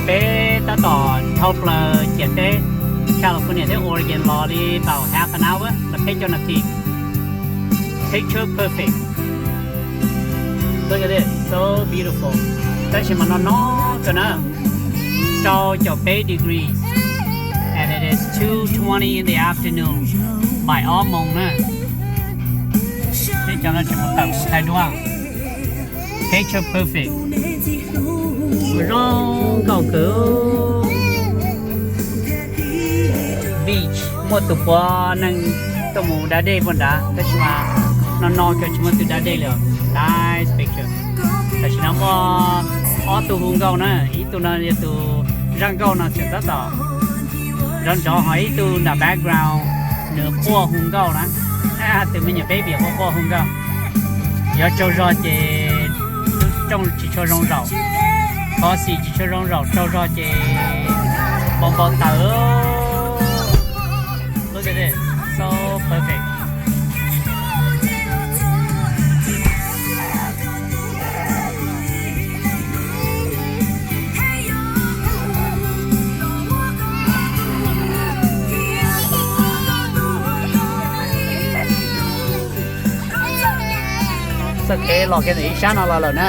Peb tab tom dhau plaws ciam teb California thiab Oregon los li about half an hour, los peb caug nas this. Picture perfect. Look at this, so beautiful. Tab sis mas no no kawg na, rau caum peb degrees, and it is two twenty in the afternoon, npaim ob moos na. Peb cov no tseem mus tawm mus thaij duab. Picture perfect. Zoo nkauj kawg. Beach, muaj tus puav neeg tuaj mus da dej puag nrad, tab sis mas no no kawg tsis muaj tus da dej li. Nice picture. Tam sim no muaj ob tug hu nkauj na, ib tug no yog tus zaj nkauj no tseem tab tom nrov nrov, ho ib tug nram background nws quaj hu nkauj na. Tus me nyuam baby quaj quaj hu nkauj. Yog tsaug zog ces rooj tsis tshua zoo zaum, kho xim tsis tshua zoo zaum, tsaug zog ces npau npau taws. Look at this, so perfect. Txoj kev los kiag ntawm ib sab no los lawm na.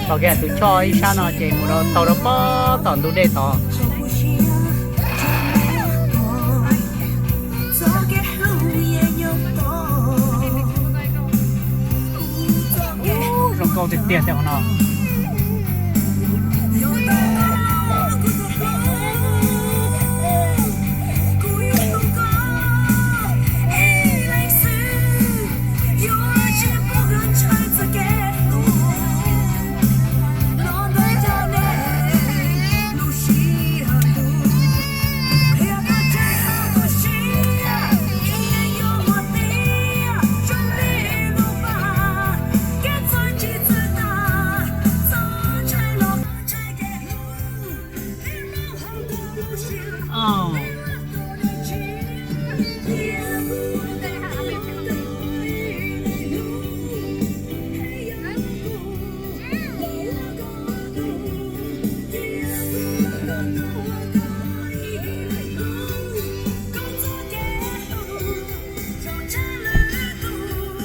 Los kiag tus choj ib sab no ces mus rau tau rau pob tom ntug dej tod. Zoo nkauj tiag tiag tej qhov no.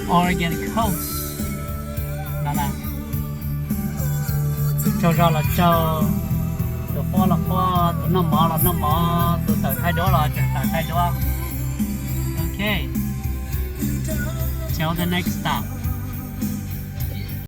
Oregon coast no na. Tus tsaug zog los tsaug, tus quaj los quaj, tus noj mov los noj mov, tus tawm thaij duab los tseem tawm thaij duab. Ok, till the next stop.